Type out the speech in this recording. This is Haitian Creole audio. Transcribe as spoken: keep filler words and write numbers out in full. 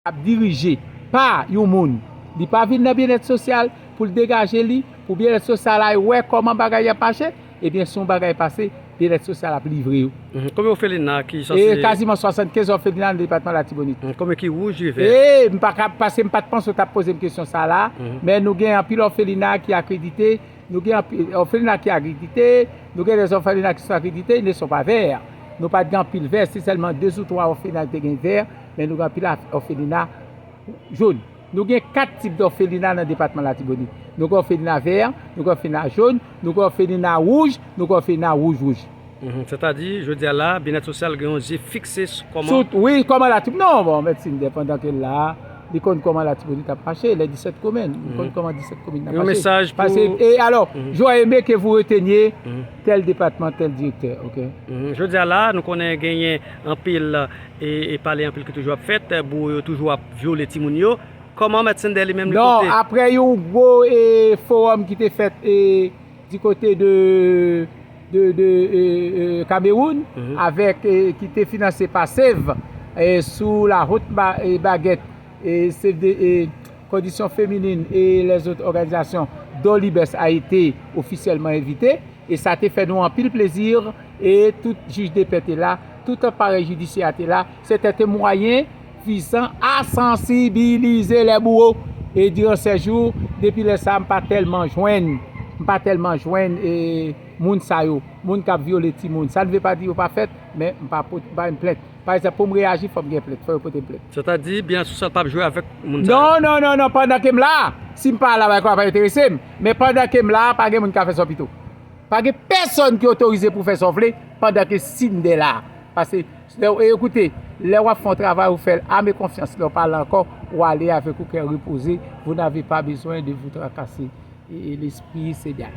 ap dirije pa yon moun, li pa vin nan byennèt sosyal pou l degaje li, pou byennèt sosyal la wè kòman bagay ap mache, ebyen, si yon bagay pase, byennèt sosyal ap livre yo. Mhm. Konbyen òfelina ki sanse? E kaziman swasannkenz òfelina nan depatman Latibonit. Mhm. Konbyen ki wouj, vè? E m pa ka, paske m pa t panse w t ap poze m kesyon sa la, mhm, men nou gen anpil òfelina ki akredite, nou gen anpil òfelina ki akredite, nou gen des òfelina ki sont accrédités, ils ne sont pas verts. Nou pa t gen anpil vè, se sèlman de ou twa òfelina ki te gen vè, men nou gen anpil òfelina jòn. Nou gen kat tip dòfelina nan depatman Latibonit. Nou gen òfelina vè, nou gen òfelina jòn, nou gen òfelina wouj, nou gen òfelina wouj wouj. Mhm. Sètadi, jodi a la, byennèt sosyal gen yon zye fikse sou kòman... Sou, wi, kòman Latibonit, non, bon, mèt Sinder, pandan ke l la, li konn kòman Latibonit ap mache, lè disèt komin, li konn kòman disèt komin ap mache. Yon mesaj pou... Paske, e alò, j'aurais aimé que vous reteniez tel département, tel directeur, ok? Mhm. Jodi a la, nou konnen genyen anpil, e, e pale anpil ki toujou ap fèt, bouro yo toujou ap vyole timoun yo. Kòman mèt Sinder li menm li... Non, kote? Apre yon gwo, e, fowòm ki te fèt, e, di kote de, de, de, e, e, Kamewoun, mhm, avèk, e, ki te finanse pa Save, e, sou la haute ba-, e, baguette, e, Save de, e, Condition Féminine et les autres organisations dont l'IBES a été officiellement invité. E sa te fè nou anpil plezi, e tout jij de pè te la, tout aparèy jidisyè a te la. C'était un moyen visant à sensibiliser les bourreaux. E durant ces jours, depi lè sa, m pa tèlman jwenn, m pa tèlman jwenn, e, moun sa yo, moun k ap vyole timoun. Ça ne veut pas dire yo pa fèt, men m pa pot-, m pa jwenn plent. Pa egzanp, pou m reyaji, fò m gen plent, fò yo pote m plent. Sètadi, byennèt sosyal p ap jwe avèk moun sa yo? Non, non, non, non, pandan ke m la, si m pa la, bagay la pa enterese m. Men pandan ke m la, pa gen moun ki ka fè sa w pito. Pa gen pèsonn ki otorize pou fè sa w vle pandan ke Sinder la. Paske, e, ekoute, lè w ap fè yon travay, ou fè l ame konfyans, lè w pa la ankò, ou ale avèk yon kè repoze, vous n'avez pas besoin de vous tracasser. E, e lespri, se byen.